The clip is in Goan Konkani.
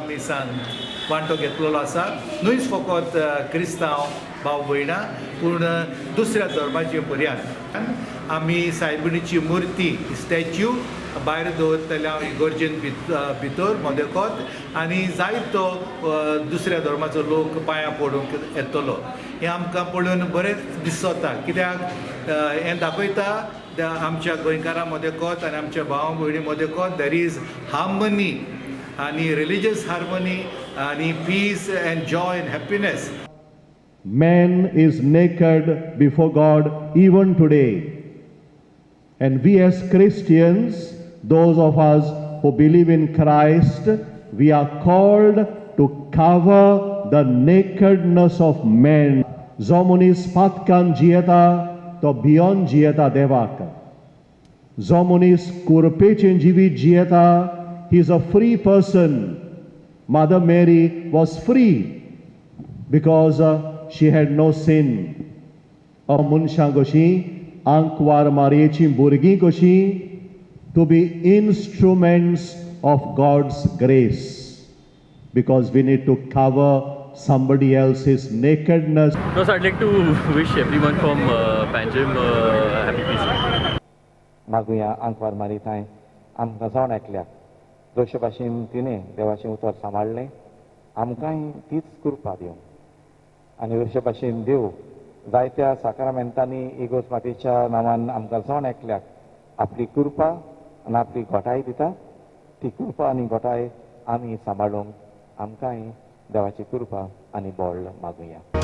मिसान वांटो घेतलेलो आसा. न्हूच फकत क्रिस्तांव भाव भयणां पूण दुसऱ्या धर्माचे पर्यंत आमी सायबिणीची मुर्ती स्टॅच्यू भायर दवरतले इगर्जेन भितर मदेकोत आनी जायतो दुसऱ्या धर्माचो लोक पांयां पडूंक येतलो. हें आमकां पळोवन बरें दिसता, कित्याक हें दाखयता आमच्या गोंयकारां मदेकोत आनी आमच्या भाव भयणी मदेकोत there is harmony आनी रिलिजियस हार्मनी आनी peace and joy and happiness. Man is naked before God even today. And we as Christians, those of us who believe in Christ, we are called to cover the nakedness of man. जो मनीस पातकान जियेता तो भियोन जियेता देवाक. जो मनीस कुरपेचें जिवीत जियेता, he is a free person. Mother Mary was free because she had no sin. मनशां कशीं आंकवार मारयेचीं भुरगीं कशीं to be instruments of God's grace because we need to cover somebody else's nakedness. No, so I'd like to wish everyone from Panjim happy feast. मागुया आंकवार मारी थंय आमकां जावन एकल्याक जशे भाशेन तिणें देवाचें उतर सांबाळ्ळें, आमकांय तीच कृपा दिवं. आनी जशे भाशेन देव जायत्या साकारामेंतांनी इगोर्ज मातेच्या नांवान आमकां जावन एकल्याक आपली कृपा आनी आपली घटाय दिता, ती कृपा आनी घटाय आमी सांबाळूंक आमकांय देवाची कृपा आनी बळ मागुया.